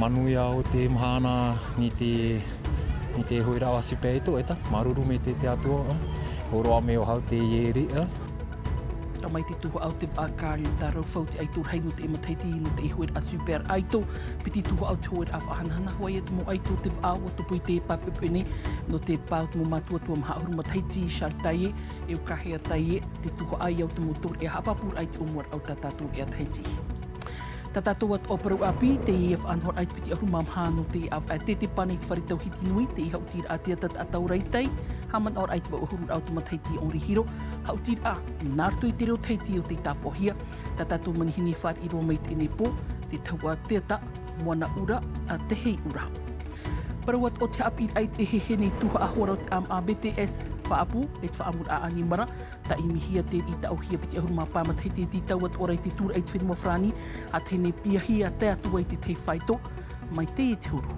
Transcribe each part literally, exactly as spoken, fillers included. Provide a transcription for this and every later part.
Manuia o te mahana ni te, ni te hoeraʻa Super Aito, e ta, māuruuru mai te, te Atua, e. Hōroʻa mai ʻoe i te ʻēriʻa. Rā mai te tuhaʻa o te vaʻa Carl Tarofau te aito rahi nō te matahiti nō te hoeraʻa Super Aito. Piti tuhaʻa o te hoeraʻa faʻahanahana hoʻi ia te mau aito o te vaʻa ʻua tupu i te pāpeʻepeʻe nei, nō te pā o te mau mātuatua maha ʻahuru matahiti, Charles Taye, e ʻo Kahea Taye, te tuhaʻa ia o te mau taureʻa haʻapāpūraʻa i te ʻōmuaraʻa o tā tātou veʻa Tahiti. Tā tātou atoʻa parau ʻāpī, teie faʻanahoraʻa i te piti ʻahuru mā maha nō te ʻāvaʻe tē, te pānei i te fare tauhiti nui, te haʻutiraʻa a Teata Taʻata Raitai, haʻamanaʻoraʻa i te vaʻu ʻahuru raʻa o te matahiti Henri Hiro, haʻutiraʻa nā roto i te reo Tahiti o tei tāpaʻohia, tā tātou manihini e fāriʻi roa mai i teie nei pō, te tahua Teata, Moana Ura, a Tehi Ura. Parau atoʻa te haʻapiʻiraʻa i te heheni tuhaʻa hora o te ʻāmaʻa B T S, faʻaʻapu, e te faʻaʻamuraʻa ʻanimara, Taʻimihia te riʻi taʻohia piti ʻahuru mā pae matahiti e tītau atoʻa ra i te tūraʻi i te fenua Farāni, ʻa tahi nei piahia tae atu ai i te tahi faito, mai teie te huru.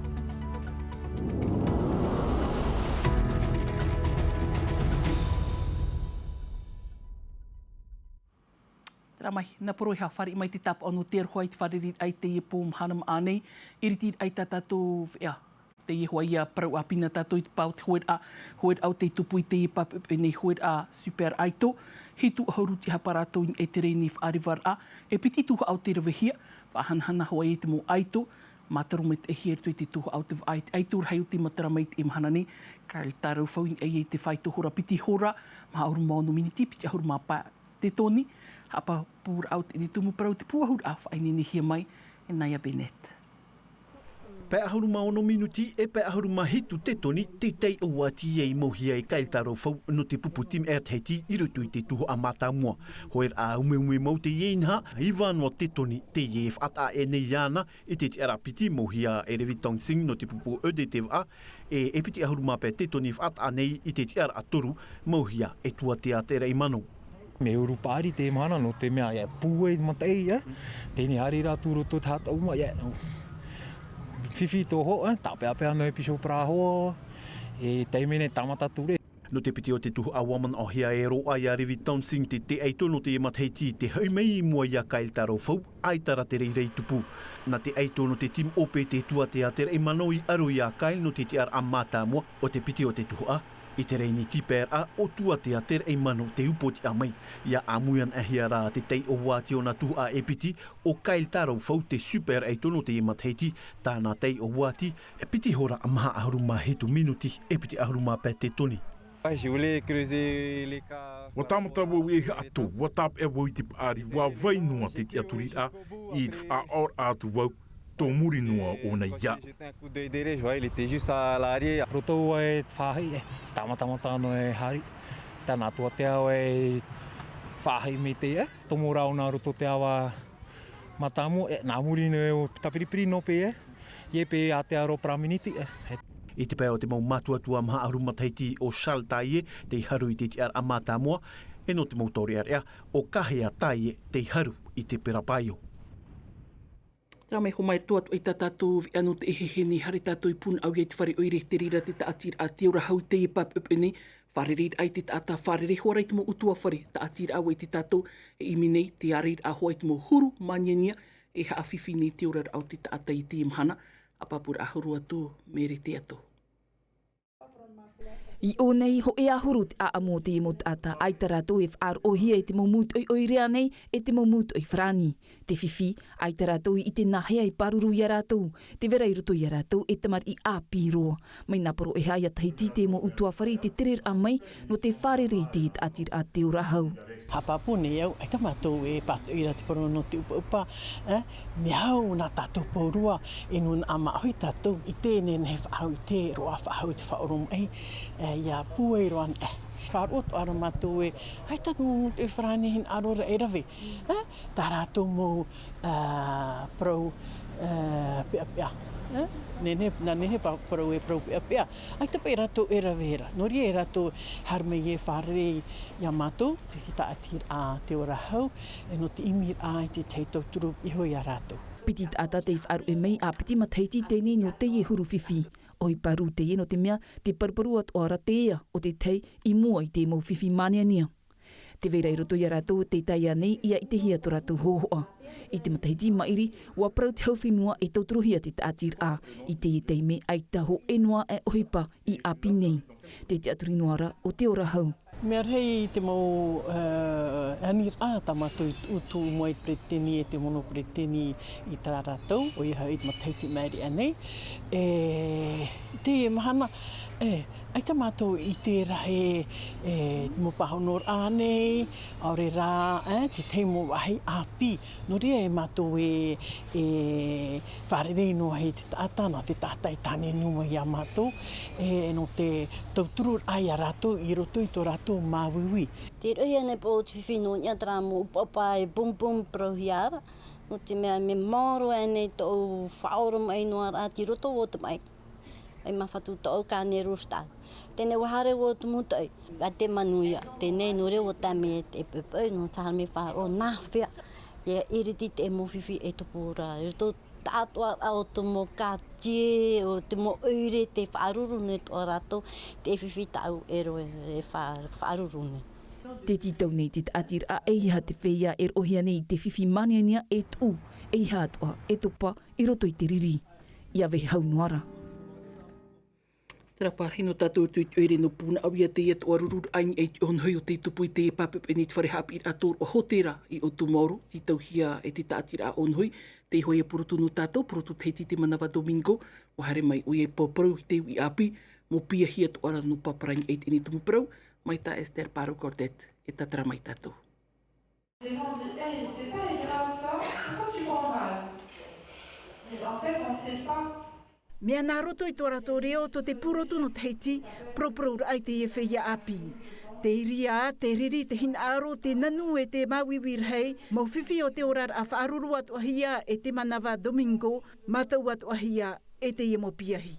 Terā mai, nā Poroiha, fāriʻi mai te tāpaʻo nō te aroha i te fārereiraʻa i teie pō mahana maʻa nei, i ritiraʻa i tā tātou veʻa. Teie hoʻi ia parau ʻāpī nā tātou i te pā o te hoeraʻa, hoeraʻa o tei tupu i teie pāpeʻepeʻe nei hoeraʻa Super Aito, hitu ʻahuru te hapa rātou i niʻa i te reni faʻarevaraʻa, e piti tuhaʻa o tei ravehia, faʻahanahana hoʻi i te mau aito, mātaro mai te ʻēhia i roto i te tuhaʻa o te vaʻa i te aito rahi o tei matara mai i teie mahana nei, Carl Tarofau i niʻa i te faito hora piti hora, maha ʻahuru mā ono miniti, piti ʻahuru mā pae te toni, haʻapāpūraʻa o teie nei tumu parau te pū ʻahuraʻa faʻaineinehia mai e Naya Bennett. Pae ʻahuru mā ono minuti e pae ʻahuru mā hitu te toni, te taiʻo uati ia i mauhia e Carl Tarofau nō te pupu Team Air Tahiti i roto i te tuhaʻa mātāmua. Hoeraʻa umeume mau teie inaha, iva noa te toni teie e faʻataʻa aʻe nei iāna i te tiʻaraʻa piti mauhia e Revi Tongsing nō te pupu E D T V A, e, e piti ʻahuru mā pae te toni faʻataʻa nei i te tiʻaraʻa toru mauhia e Tuatea Teraimano. Mea uru paʻari te mahana nō te mea, ia, pūai te mataʻi, ia. Teie nei haere rā atu roto te hātaʻu maʻi, ia. Fifi tō hoa, tāpeʻapeʻa noa e piso parāhoa, e taime nei tāmata ture. Nō te piti o te tuhaʻa ʻua manaʻohia e roaʻa ia Revi Tongsing te, te aito nō te matahiti te hoʻi mai i mua ia Carl Tarofau, ʻaita rā te reira i tupu. Nā te aito nō te Team Ope te Tuatea Teraimano i aro ia Carl nō te tiʻaraʻa mātāmua o te piti o te tuhaʻa. I te reni tīpaeraʻa o Tuatea Teraimano te upoʻotiʻa mai, ia ʻāmui anaʻe hia rā te taiʻo uati o nā tuhaʻa e piti, ʻo Carl Tarofau te Super Aito nō teie matahiti, tāna taiʻo uati, e piti hora maha ʻahuru mā hitu minuti, e piti ʻahuru mā pae te toni. Ouais, je voulais creuser les cas. ʻUa tāmata vau i haʻatō, ʻua tāpeʻa vau i te paʻari, ʻua vai noa te tiʻaturiraʻa, i te faʻaʻoraʻa atu vau, tō muri noa ʻōna ia. J'ai jeté un coup d'œil derrière, je voyais, il était juste à l'arrière. Roto ai te faʻaʻī, e, tāmatamata noa e haere. Tāna atu te ao e faʻaʻī mai te, e, tomo rā ʻōna roto te ava mātāmua, e, nā muri noa e o tāpiripiri noa pē, e. Ia pē a te aro parau miniti, e. I te pae o te mau mātuatua maha ʻahuru matahiti ʻo Charles Taye, tei haru i te tiʻaraʻa mātāmua, e nō te mau taureʻareʻa, ʻo Kahea Taye, tei haru i te pera paio. Terā mai, haere mai roto atu i tā tātou veʻa nō te heheni, haere tātou i Punaʻauia i te fare ʻoire, te reira te taʻatiraʻa Te Ora Hau i teie pāpeʻepeʻe nei, fārereiraʻa i te taʻata, fārerei hoʻi rā i te mau ʻutuāfare, taʻatiraʻa ʻua ʻite tātou, e ʻimi nei, te ārairaʻa hoʻi i te mau huru, māniania, e haʻafifi nei te oraraʻa o te taʻata i teie mahana, haʻapāpūraʻa huru atu, Mary Teato. I ʻō nei, hōʻē ʻahuru te ʻāʻamu o te mau taʻata, ʻaita rātou e faʻaroʻohia i te mau mūtoʻi ʻoire ānei, e te mau mūtoʻi farāni. Te fifi, ʻaita rātou i ʻite nāhea e pāruru ia rātou, tē vai ra i roto ia rātou e tamariʻi ʻāpī roa. Mai nā Poroʻeha ia Tahiti te mau ʻutuāfare i te tereraʻa mai, nō te fārerei i te taʻatiraʻa Te Ora Hau. Haʻapāpū nei au, ʻaita mātou e pātoʻi ra te parau nō te ʻupaʻupa, e, mea hau nā tātou pauroa, e nūnaʻa māʻohi tātou, i teie nei faʻahou, i te roaʻa faʻahou, te faʻaoromaʻi, e, ia pūai roa anaʻe. Faʻaroʻo atoʻa ra mātou e, ʻaita te mau mūtoʻi farāni e hinaʻaro ra e rave, e, tā rātou mau, e, parau, e, peʻapeʻa. E, nehenehe, nā nehenehe pa-, parau e parau peʻapeʻa. ʻAita paʻi rātou e rave ra. Nō reira rātou haere mai e fārerei ia mātou, te taʻatiraʻa Te Ora Hau, e nō te ʻimiraʻa i te tahi tauturu iho ia rātou. Piti taʻata tei faʻaruʻe mai ā piti matahiti teie nō teie huru fifi. ʻOhipa rū teie nō te mea, tē paruparu atoʻa ra te ea o te tahi i mua i te mau fifi māniania. Tē vai ra i roto ia rātou te taiā nei ʻia ʻitehia tō rātou hōhoʻa. I te matahiti maʻiri, ua parau te hau fenua e tauturuhia te taʻatiraʻa i teie taime ʻaita hōʻē noa e ʻohipa i ʻāpī nei. Te tiʻaturi noa ra o te ora hau. Mea rahi te mau aniraʻa tā mātou i tuʻu mai peretiteni e te mono peretiteni i tā rātou, ʻoia hoʻi i te matahiti maʻiri aʻe nei. E teie mahana, e ʻaita mātou i te rahi e mau pāhonoraʻa nei, ʻaore rā e tētahi mau vāhi ʻāpī. Nō reira e mātou e fārerei noa hei te taʻata nā te taʻata e tāne nui mai iā mātou, e nō te tauturu raʻa iā rātou i roto i tō rātou māuiui. Te roʻohia nei pō o te fifi nō nia tara mō upapa e pum pum parauhia ra. Nō te mea me maoro e nei tōu faʻaoromaʻi noa raʻa i roto o te maʻi. E mafatu tōu kāne rūsta. Tēnei ua haere o te mūtaʻi a te manuia tēnei nō reo o tame e te pepe nō tāra me faʻaro nā fea. E iriti te mau fifi e tupu ra i roto taʻatoʻa o te mau katie o te mau ʻoire te faʻaruru nei tō rātou. Te fifi tāʻu e roe e faʻaruru nei. Te tītau nei te taʻatiraʻa e iha te feia e roʻohia nei i te fifi māniania e tuʻu e iha atoʻa e topa i roto i te riri. Ia vehau noa ra. Te rāpaʻahi nō tātou i te ʻoire nō pūnaʻauia teie toʻaruru raʻa i niʻa i te ʻōnohi o te tupu i teie pāpepe nei te fare haʻapiʻiraʻa tōroʻa hōtēra i ʻōtumaoro tītauhia e te taʻatiraʻa ʻōnohi. Te iho ia purotu nō tātou purotu tahiti te manava domingo. Ua haere mai ʻoia e pāparau i te uʻi ʻāpī mō piahi atoʻa ra nō pāpara i niʻa i teie tumu parau. Mai tā esther paro cordet e tātara mai tātou. Les gens disent, hey, c'est pas grave ça, pourquoi tu prends mal? Mais en fait on sait pas. Mea nā roto i tō rātou reo tō te purotu nō tahiti. Poroporou raʻa i teie feia ʻāpī. Te iri ā te riri te hinaʻaro te nanu e te māuiui rahi mau fifi o te oraraʻa faʻaruru atoʻahia e te manava domingo. Mātau atoʻahia e teie mau piahi.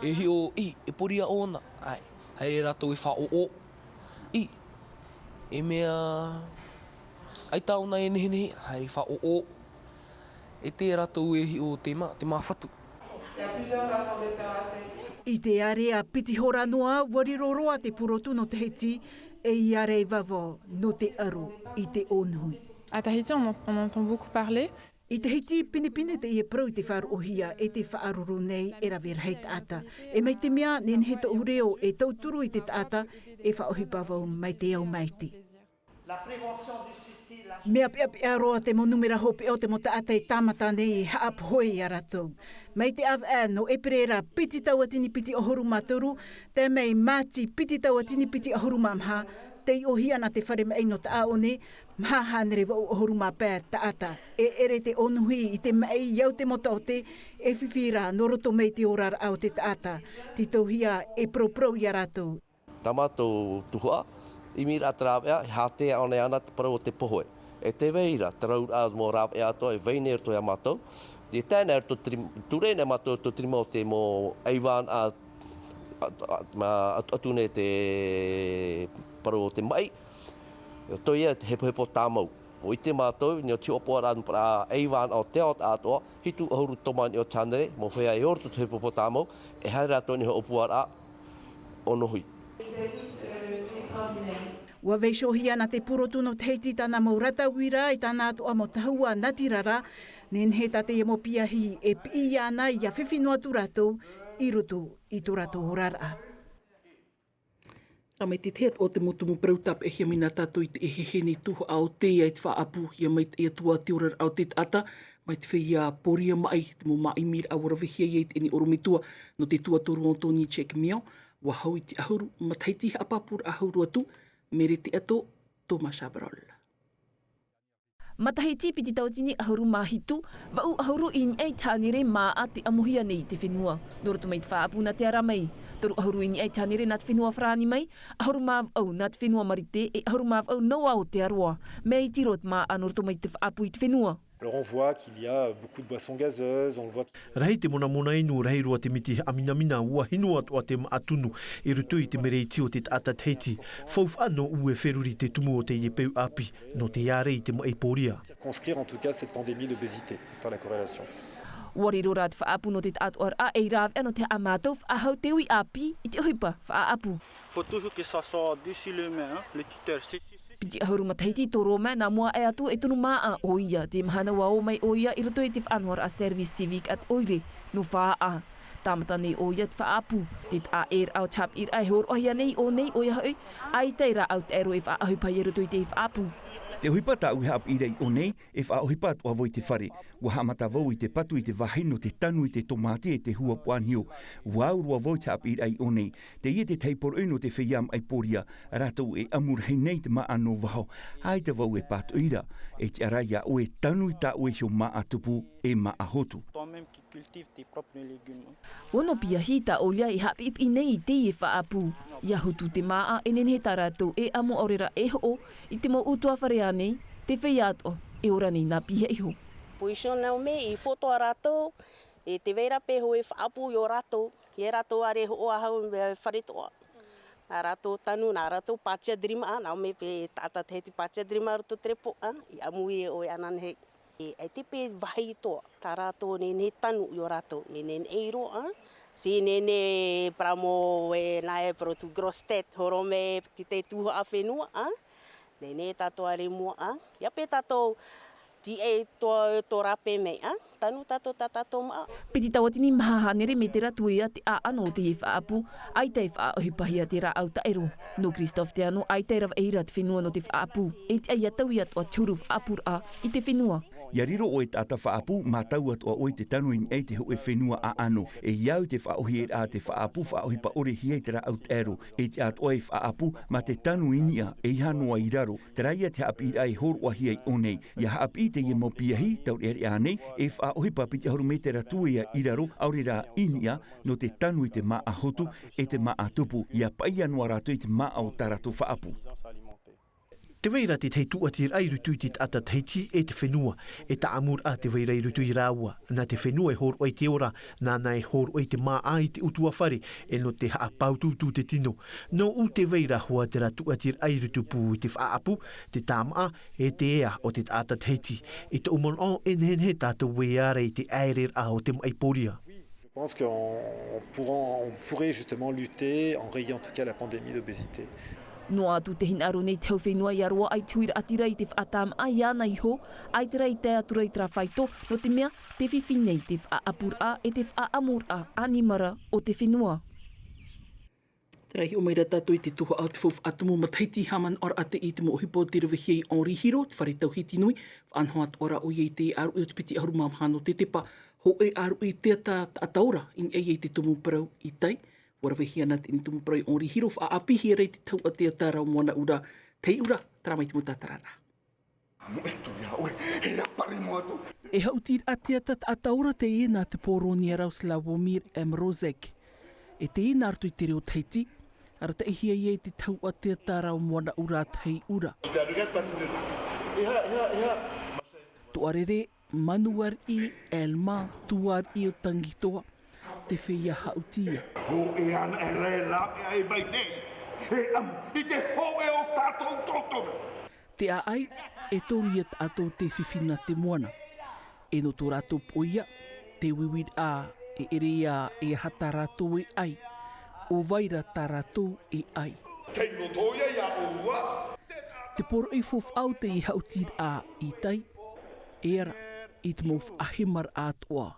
E hiʻo i e pori a ʻōna. Ai haere rātou e faʻaʻoʻo i e mea ai tāʻona e nehenehe haere faʻaʻoʻo. E te rātou e hiʻo te mā te māfatu. I te area piti hora noa ua riro roa te purotu nō tahiti e ia rei vavo nō te aro i te ʻōnuhi. À Tahiti on entend beaucoup parler. I tahiti pinepine teie parau i te faʻaroʻohia e te faʻaruru nei e rave rahi taʻata. E mai te mea nehenehe tōʻu reo e tauturu i te taʻata e faʻaʻohipa vau mai te ao maite. Mea peʻapeʻa roa te mau numera hopeʻa o te mau taʻata e tāmata nei e haʻapohe iā rātou. Mai te ʻāvaʻe nō ʻeperēra piti tauatini piti ʻahuru mā toru tae mai māti piti tauatini piti ʻahuru mā maha. Te iʻohia nā te fare maʻi nō taʻaʻone maha hānere vaʻu ʻahuru mā pae taʻata. E ʻere te ʻōnuhi i te maʻi i au te mataʻote e fifi rā nō roto mai te oraraʻa o te taʻata. Tītauhia e poroporou iā rātou. Tā mātou tuhaʻa ʻimiraʻa te rāveʻa e hātea ʻōna iāna te parau o te pohe. E te vai ra te rauraʻa mau rāveʻa atoʻa e vai nei roto iā mātou. E tae nei roto ture nei mātou roto te rima o te mau ʻaivānaʻa atu nei te parau o te maʻi. Toia te hepohepo tāmau. Ua ʻite mātou i nō te hoʻopuaraʻa nō paraʻa ʻaivānaʻa o te ao taʻatoʻa hitu ʻahuru tōmāniʻo te hānere mau fea e oro tō te hepohepo tāmau. E haere rātou nei hoʻopuaraʻa ʻōnohi. Ua vaiihohia nā te purotu nō tahiti tāna mau rata uira i tāna atoʻa mau tahua natirara. Nehenehe tā teie mau piahi e piʻi iāna ia fifi noa atu rātou i roto i tō rātou oraraʻa. Rā mai te tahi atu o te mau tumu parau tāpeʻahia mai nā tātou i te ʻeheʻehe nei tuhaʻa o teie i te faʻaʻapu ia mai te ʻatua te oraraʻa o te taʻata. Mai te feia poria maʻi te mau māʻimiraʻa ua ravehia ia i teie nei ʻorometua nō te tuatoru o tony check mio. Ua hau i te ʻahuru matahiti haʻapāpūraʻa ʻahuru atu. Mere te ato toma chabrol. Matahiti piti tauatini ʻahuru mā hitu vaʻu ʻahuru i niʻa i te hānere mā ʻā te ʻamuhia nei i te fenua. Nō roto mai te faʻaʻapu nā te ara mai toru ʻahuru i niʻa i te hānere nā te fenua farāni mai ʻahuru mā vaʻu nā te fenua marite e ʻahuru mā vaʻu noa o te aroa. Mea iti roa te mā ʻā nō roto mai te faʻaʻapu i te fenua. Alors on voit qu'il y a beaucoup de boissons gazeuses, on le voit. Rahi te monamona inu rahi roa te miti haʻaminamina ua hinu atoʻa te maʻa tunu i roto i te mere iti o te taʻata tahiti. Faufaʻa nō ʻū e feruri te tumu o teie peu ʻāpī nō te ʻārai i te maʻi poria. Circonscrire en tout cas cette pandémie d'obésité et faire la corrélation. Ua riro rā te faʻaʻapu nō te taʻatoʻaraʻa ei rāveʻa nō te haʻamātau faʻahou te uʻi ʻāpī i te ʻohipa faʻaʻapu. Faut toujours que ça soit dessus les mains, le tuteur. Piti ʻahuru matahiti tō Romain, nā mua aʻe atu e toru māʻa ʻoia. Te mahana ua ō mai ʻoia i roto i te faʻanahoraʻa service civique a te ʻoire nō Faʻaʻā. Tāmata nei ʻoia te faʻaʻapu, te taʻaʻēraʻa o te haʻapiʻiraʻa e hōroʻahia nei i ʻō nei, ʻoia hoʻi, ʻaita e rāʻau taʻero e faʻaʻohipa i roto i te faʻaʻapu. Te ʻohipa tāʻu e haʻapiʻi ra i ʻō nei, e faʻaʻohipa atoʻa vau i te fare. Ua haʻamata vau i te patu i te vāhi nō te tanu i te tōmāti e te hua puaʻaniho. Ua au roa vau i te haʻapiʻiraʻa i ʻō nei. Teie te tahi poroʻi nō te feiā maʻi Pōria, rātou e ʻamu rahi nei te māʻa nō waho. ʻAita vau e pātoʻi ra, e tiʻa ra iā ʻoe e tanu i tā ʻoe iho māʻa tupu, e māʻa hotu. Toi-même qui cultive tes propres légumes. Ono piahi tā ʻoia e haʻapiʻipiʻi nei i teie faʻaʻapu. ʻIa hotu te māʻa, e nehenehe tā rātou e ʻamu ʻaore rā e hoʻo, i te mau ʻutuāfare ānei, te feiā atoʻa e ora nei nā piha iho. Position nau me i foto a rātou, e te vai ra pē hōʻē faʻaʻapu i ō rātou, e rātou ʻaore hoʻo ahau me fare toʻa. Nā rātou tanu, nā rātou pātia te rimaʻa, nau me pē taʻata te hiti pātia te rimaʻa roto te repo, a, i ʻamu i ʻoe ananahi. E, e te pē vāhi toa, tā rātou nehenehe tanu i ō rātou, me nehenehe i roa, a. Si nehenehe paramo e nā e paro tu grosse tête, horo me ki te tuhaʻa fenua, a. Nehenehe tātou ʻaore mua, a. ʻIa pē tātou, ti e tō, tō rāpae mai, a. Tanu tātou tā tātou māʻa. Piti tauatini maha hānere mētera tuea te ʻāʻano o teie faʻaʻapu, ʻaita e faʻaʻohipahia te rāʻau taʻero. Nō Christophe Teano, ʻaita e rave ʻē ra te fenua nō te faʻaʻapu. E tiʻa iā taui atoʻa te huru faʻaʻapuraʻa i te fenua. ʻIa riro ʻoe taʻata faʻaʻapu, mātau atoʻa ʻoe i te tanu i niʻa i te hōʻē fenua ʻāʻano. E ʻia au i te faʻaʻohipa i te faʻaʻapu, faʻaʻohipa ʻore hia i te rāʻau taʻero. E tiʻa atoʻa e faʻaʻapu, mā te tanu i niʻa, ʻeiaha noa i raro. Terā ia te haʻapiʻiraʻa e hōroʻahia i ʻō nei. ʻIa haʻapiʻi teie mau piahi, taureʻareʻa nei, e faʻaʻohipa piti ʻahuru mētera tuea i raro, ʻaore rā i niʻa, nō te tanu i te māʻa hotu, e te māʻa tupu, ʻia paʻia noa rātou i te māʻa o tā rātou faʻaʻapu. Te vai ra te tahi tūʻatiraʻa i roto i te taʻata Tahiti e te fenua, e taʻamuraʻa te vai ra i roto ia rāua, nā te fenua e hōroʻa i te ora, nāna e hōroʻa i te māʻa i te ʻutuāfare, e nō te haʻapāutuutu te tino. Nō ʻū te vai ra hoʻi terā tūʻatiraʻa i roto pū i te faʻaʻapu, te tāmaʻa, e te ea o te taʻata Tahiti. I tōʻu manaʻo e nehenehe tātou e ʻaore i te ʻaereraʻa o te maʻi Pōria. Je pense qu'on pourra, on pourrait justement lutter, enrayer en tout cas la pandémie d'obésité. Noa atu te hinaʻaro nei te hau fenua ʻia roaʻa i te huiraʻatira i te faʻatāmaʻa iāna iho, ʻaita rā i tae atu ra i terā faito, nō te mea, tē fifi nei te faʻaʻapuraʻa e te faʻaʻamuraʻa ʻanimara o te fenua. Terā i hiʻo mai ra tātou i te tuhaʻa o te faufaʻa tumu matahiti, haʻamanaʻo ra ʻātaʻi i te mau ʻohipa o tei ravehia i Henri Hiro, te fare tauhiti nui, faʻanaho atoʻa ra ʻoia i te ʻāruʻi o te piti ʻahuru mā maha nō te tepa, hōʻē ʻāruʻi teata taʻata ora, i niʻa i te tumu parau i tai. Ua ravehia na teie tumu parau i Henri Hiro, faʻaʻāpīhia ra i te tahuʻa teata rau moana ʻura, Teiʻura, terā mai te mau tātararaʻa. Amo e tō ia ʻoe, e apare mo atu. E haʻutiraʻa teata taʻata ora teie nā te Pōrōnia rau Sławomir Mrozek. E teie nā roto i te reo Tahiti, arataʻihia ia i te tahuʻa teata rau moana ʻura Teiʻura. Toʻarere, Manuariʻi Elma, tuariʻi o Tangitoa, te feiā haʻuti ia. Hōʻē ana e rē lape ai mai nei, e ʻamu i te hōʻē o tātou totoro. Te ʻāʻai, e toru ia tātou tē fifi nā te moana. E nō tō rātou poʻo ia, te uiuiraʻa e ʻere ia e aha tā rātou e ʻai. ʻO vai ra tā rātou e ʻai. Tei roto ia iā ʻoua. Te poroʻi faufaʻa o teie haʻutiraʻa i tai, e ara i te mau faʻahemaraʻa atoʻa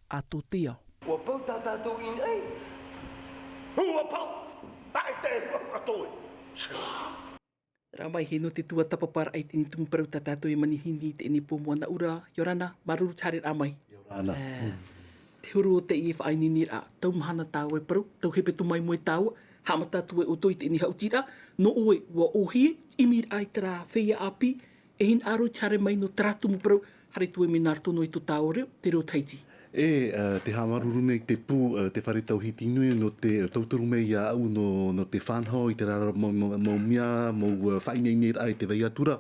a tō te ao. Ua pau tā tātou i ʻai. Ua pau, ʻaita e hua ʻatoʻa. Rā mai, hē nō te tuatāpaparaʻa i teie tumu parau tā tātou e manihini i teie nei pō moana ʻura, ʻia ora na, māuruuru te haereraʻa mai. ʻIa ora na. Ā, te huru o teie faʻaineineraʻa, tau mahana tāua e parau, tau hepetoma mai tāua, haʻamata atu ʻoutou i teie nei haʻutiraʻa, nō ʻoe, ʻua ʻōhie, ʻimiraʻa i terā feiā ʻāpī, e hinaʻaro i te haere mai nō terā tumu parau, haere atu ē mai nā roto noa i tō tāua reo, te reo Tahiti. E, ā, te haʻamāuruuru nei te pū, ā, te fare tauhiti nui nō te tauturu mai iāʻu nō, nō te faʻanaho i terā ra mau, mau, mau mea, mau, ā, faʻaineineraʻa i te vai atu ra.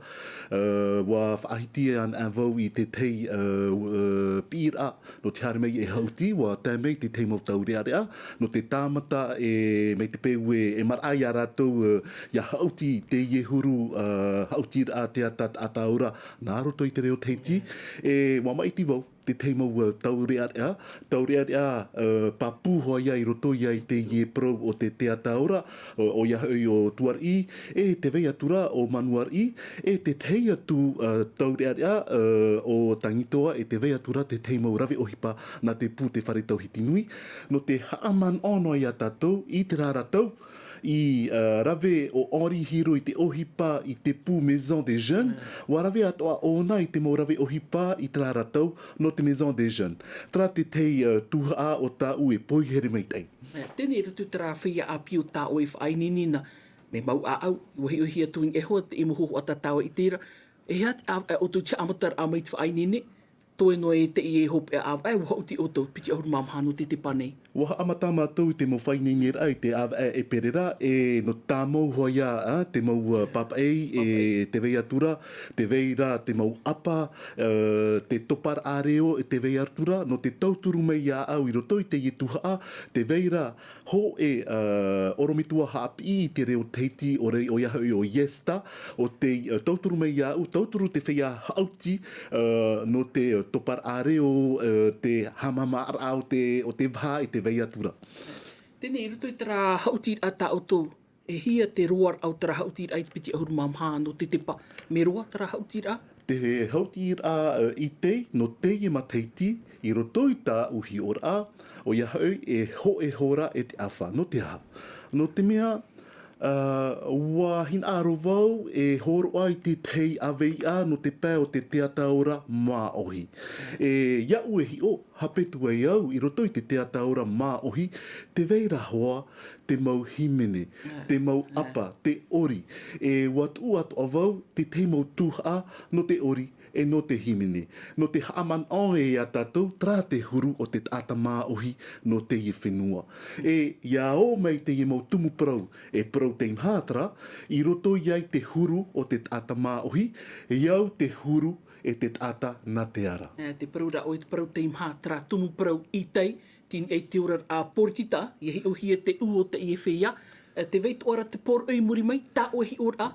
Ā, ʻua faʻahiti ana vau i te tahi, ā, ā, piʻiraʻa nō te haere mai e haʻuti, ʻua tae mai te tahi mau taureʻareʻa, nō te tāmata e, mai te peu e, e maraʻa iā rātou, ā, ʻia haʻuti teie huru, ā, haʻutiraʻa teata taʻata ora, nā roto i te reo Tahiti, e, ʻua maʻiti vau, te tahi mau taurearea, taurearea pāpū hoʻi ia i roto ia i teie parau o te teata ora, ʻoia hoʻi o Tuaraʻi, e te vai atu ra o Manuaraʻi, e te tahi atu taurearea o Tangitoa, e te vai atu ra te tahi mau rave ʻohipa nā te pū te fare tauhiti nui, nō te haʻamanaʻo noa ia tātou i te rā rātou i rave o Henri Hiro i te ʻohipa i te pū Maison des Jeunes, ua rave atoʻa ʻōna i te mau rave ʻohipa i te rā rātou nō te Maison des Jeunes. Terā te tahi tuhaʻa o tāʻu e poihere mai tai. Tēnei roto i terā feiā ʻāpī o tāʻoe e faʻaineine na, me mau ʻāʻau, ua hiʻohia atu i ʻehoa te ʻimo hohoʻa tā tāʻoe i terā, e hea te ʻāvaʻe ʻoutou te haʻamataraʻa mai te faʻaineine, toe noa e teie hopeʻa ʻāvaʻe, ua haʻuti ʻoutou, piti ʻahuru mā maha nō te tepa nei. Ua haʻamata mātou i te mau faʻaineineraʻa i te ʻāvaʻe ʻēperēra, e nō tāmau hoʻi ia, te mau pāpaʻi, e te vai atu ra, te vai ra te mau ʻapa, te toparaʻa reo, e te vai atu ra, nō te tauturu mai ia au i roto i teie tuhaʻa, te vai ra, hōʻē ʻorometua haʻapiʻi i te reo Tahiti, ʻoia hoʻi o Yesta, ʻo tē tauturu mai ia au, tauturu te feiā haʻuti nō te toparaʻa reo, te haʻamāmāʻaraʻa o te vaha e te vai atu ra. Tēnei i roto i terā haʻutiraʻa tā ʻoutou, e hia te roaraʻa o terā haʻutiraʻa i te piti ʻahuru mā maha nō te tepa, mea roa terā haʻutiraʻa? Te haʻutiraʻa i te, nō teie matahiti, i roto i tāʻu hiʻoraʻa, ʻoia hoʻi e hōʻē hora e te ʻāfa, nō te aha? Nō te mea, ua hinaʻaro vau e hōroʻa i te tahi ʻāvaʻe nō te pae o te teata ora māʻohi. E, iaʻu e hiʻo, hapetu ai au i roto i te teata ora māʻohi, te vai ra hoʻi te mau hīmene, te mau ʻapa, te ʻori. E, ua tuʻu atoʻa vau te tahi mau tuhaʻa nō te ʻori, e nō te hīmene. Nō te haʻamanaʻo e ia tātou, terā te huru o te taʻata māʻohi nō teie fenua. E, ia ō mai teie mau tumu parau, e parau teimaha terā, i roto ia i te huru o te taʻata māʻohi, e au te huru e te taʻata nā te ara. E, te parau ra ʻoe, te parau teimaha terā tumu parau i tai, tini ai te oraraʻa poritita, ia hiʻohia te ū o teie feiā, e, te vai atoʻa ra te poroʻi i muri mai, tā ʻoe hiʻoraʻa,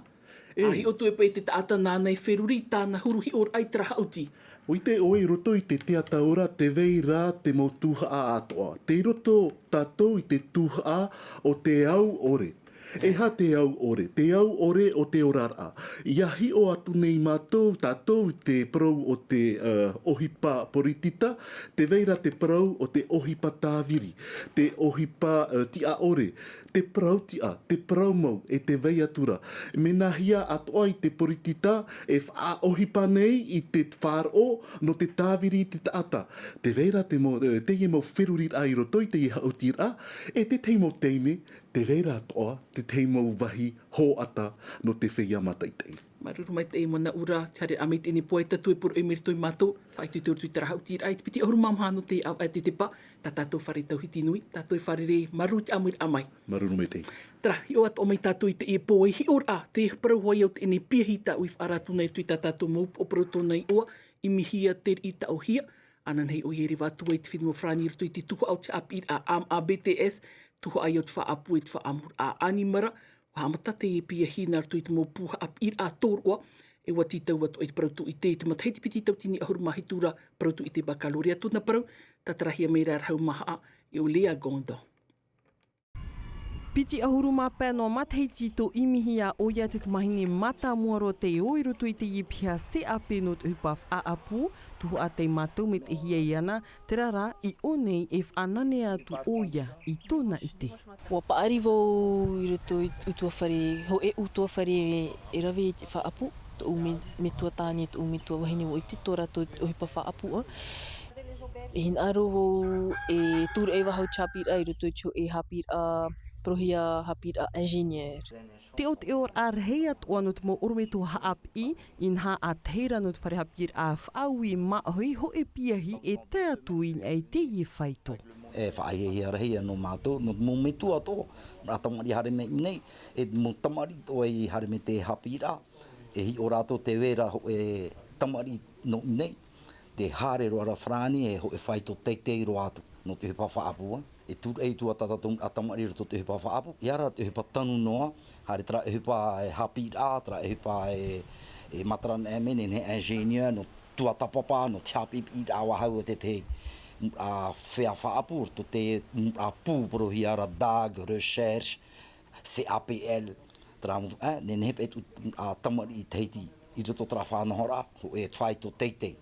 e, a hiʻo atu e paʻi te taʻata nāna e feruri, tāna huru hiʻoraʻa i terā haʻuti. ʻUa ʻite ʻoe i roto i te teata ora, te vai ra te mau tuhaʻa atoʻa. Tei roto tātou i te tuhaʻa o te au ʻore. E aha te au ʻore? Te au ʻore o te oraraʻa. Ia hiʻo atu nei mātou, tātou i te parau o te, e, ʻohipa poritita, te vai ra te parau o te ʻohipa tāviri, te ʻohipa, e, tiʻa ʻore, te parau tiʻa, te parau mau, e te vai atu ra. Mea nāhea atoʻa i te poritita e faʻaʻohipa nei i te faʻaroʻo nō te tāviri i te taʻata. Te vai ra te mau, e, teie mau feruriraʻa i roto i teie haʻutiraʻa, e te tahi mau taime, te vai ra atoʻa te tahi mau vāhi hōʻata nō te feiā mātaʻitaʻi. Māuruuru maitaʻi e Manaʻura, te haereraʻa mai i teie nei pō, e tātou e poroʻi mai i roto ia mātou, faʻaitoito i roto i terā haʻutiraʻa i te piti ʻahuru mā maha nō te ʻāvaʻe e te tepa, tā tātou fare tauhiti nui, tātou e fārerei, māuruuru i te ʻāmuiraʻa mai. Māuruuru maitaʻi. Terā, hiʻo atoʻa mai tātou i teie pō, e hiʻoraʻa, te parau hoʻi au teie nei, piahi tāʻu i faʻaara atu nei i roto i tā tātou mau upoʻo parau tōna iʻoa, ʻImihia Te Riʻi Taʻohia, ānānahi ʻoia e reva atu ai i te fenua Farāni i roto i te tuhaʻa o te haʻapiʻiraʻa A M A B T S, tuhaʻa ia o te faʻaʻapu e te faʻaʻamuraʻa ʻanimara, ʻua haʻamata teie piahi nā roto i te mau pū haʻapiʻiraʻa tōroʻa, e ʻua tītau atu ai te parau tūʻite i te matahiti piti tauatini ʻahuru mā hitu ra, parau tūʻite baccalauréat tōna parau, tātarahia mai rā e Rahau Mahaʻa, e ʻo Léa Gondon. Piti ʻahuru mā pae noa matahiti tō ʻImihia, ʻoia te tamahine mātāmua roa tei ō i roto i teie piha C A P nō te ʻohipa faʻaʻapu, tuhaʻa tei mātou mea teihia iāna, terā rā, i ʻō nei e faʻananea atu ʻoia i tōna ʻite. ʻUa paʻari vau i roto i te ʻutuāfare, hōʻē ʻutuāfare e rave i te faʻaʻapu, tōʻu me-, metua tāne, tōʻu metua vahine, ʻua ʻite tō rātou ʻohipa faʻaʻapu, ā. E hinaʻaro vau e tūraʻi vau i te haʻapiʻiraʻa i roto i te hōʻē haʻapiʻiraʻa, parauhia haʻapiʻiraʻa ingénieur. Teʻoteʻoraʻa rahi atoʻa nō te mau ʻorometua haʻapiʻi, inaha ʻa tahi ra nō te fare haʻapiʻiraʻa faʻaui māʻohi, hōʻē piahi e tae atu i niʻa i teie faito. E faʻahiahia rahi nō mātou, nō te mau metua atoʻa, nā tamariʻi haere mai i ʻō nei, e te mau tamariʻi atoʻa i haere mai i te haʻapiʻiraʻa, e hiʻo rātou tē vai ra hōʻē tamariʻi nō ʻō nei, tē haere roa ra Farāni, e hōʻē faito teitei roa atu nō te ʻohipa faʻaʻapu, ā. E tūraʻi atu ā tā tātou tamariʻi i roto i te ʻohipa faʻaʻapu, ʻia ora te ʻohipa tanu noa, haere terā ʻohipa e haʻapiʻiraʻa, terā ʻohipa e, e matara anaʻe mai nei, e ingénieur, nō, tuatāpapa nō te haʻapiʻipiʻiraʻa vāhau o te tahi, ā, fea faʻaʻapu i roto i te, ā, pū porohia ra DAG, Recherche, C A P L, terā mau, ā, nehenehe paʻi te, ā, tamariʻi Tahiti i roto i terā faʻanahoraʻa, hōʻē faito teitei.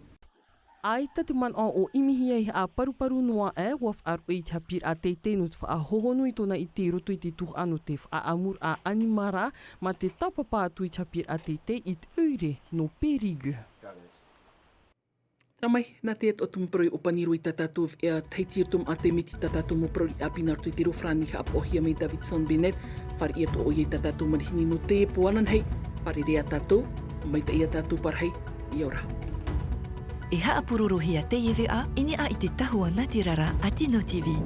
ʻAita te manaʻo ʻo ʻimihia i haʻaparuparu noa aʻe, ʻua faʻaroʻo i te haʻapiʻiraʻa teitei nō te faʻahohonu i tōna ʻite i roto i te tuhaʻa nō te faʻaʻamuraʻa ʻanimara, mā te taupapa atu i te haʻapiʻiraʻa teitei i te ʻoire nō Périgueux. Terā mai, nā te atoʻa tumu parau i ʻōpani roa i tā tātou veʻa Tahiti i roto i te mau miti tā tātou mau parau ʻāpī nā roto i te reo farāni haʻapaʻohia mai Davidson Bennett, fāriʻi atoʻa ʻoia i tā tātou manihini nō teie pō ananahi, fārerei ā tātou, maitaʻi ā tātou parahi, ʻia ora. E haʻapurorohia teie veʻa i niʻa i te tahua nātirara a Tino T V.